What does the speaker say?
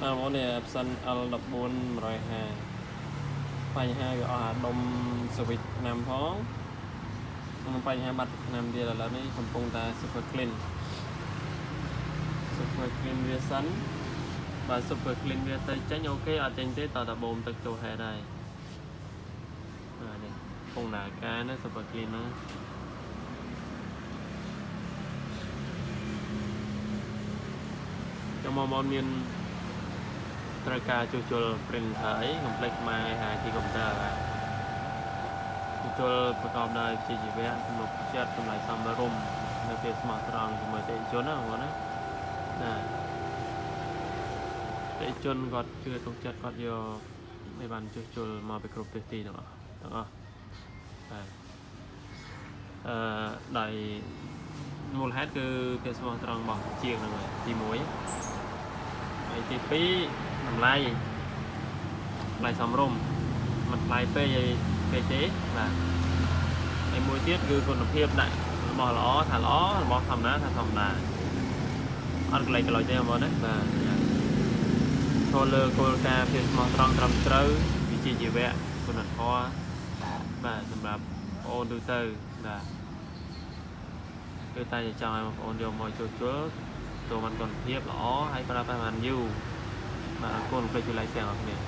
បាទបងប្អូននេះ Epson L14 150បញ្ហាវាអស់អាដុំ switch ថ្នាំផងនិងបញ្ហាបាត់ថ្នាំទៀតឥឡូវនេះកំពុងតែ super clean super clean វាសិនបាទ super clean វាទៅចេញ OK អត់ចេញទេតតែបូមទឹកចូលហេតុហើយបាទនេះកំពុងដំណើរការណា super clean ហ្នឹងចាំមកមកមានត្រូវការជួសជុល printer អីកុំភ្លេចខ្មែរ IT computer បាទជួសជុលប្រកបដោយវិជ្ជាជីវៈទំនុកចិត្តតម្លៃសមរម្យនៅពេលស្មោះត្រង់ជាមួយអតិថិជនណាបងប្អូនណាណាអតិថិជនគាត់ជឿទុកចិត្តគាត់យកឲ្យបានជួសជុលមកពីគ្រប់ទិសទីទាំងអស់ទាំងអស់បាទអឺដោយមូលហេតុគឺភាពស្មោះត្រង់របស់ជាងហ្នឹងហើយទី1ហើយទី2តម្លៃតម្លៃសមរម្យមិនថ្លៃពេកអីពេកទេបាទហើយមួយទៀតគឺគុណភាពដាក់របស់ល្អថាល្អរបស់ធម្មតាថាធម្មតាអត់ក្លែកក្លោចទេបងប្អូនណាបាទចូលលើគោលការណ៍ភាពស្មោះត្រង់ត្រឹមត្រូវវិជ្ជាជីវៈគុណធម៌បាទសម្រាប់បងប្អូនទូទៅបាទគឺតែចង់ឲ្យបងប្អូនយកមកជួសជុលទទួលបានគុណភាពល្អហើយប្រើប្រាស់បានយូរបាទអរគុណភ្លេចជួយ like share អ្នកគ្នា។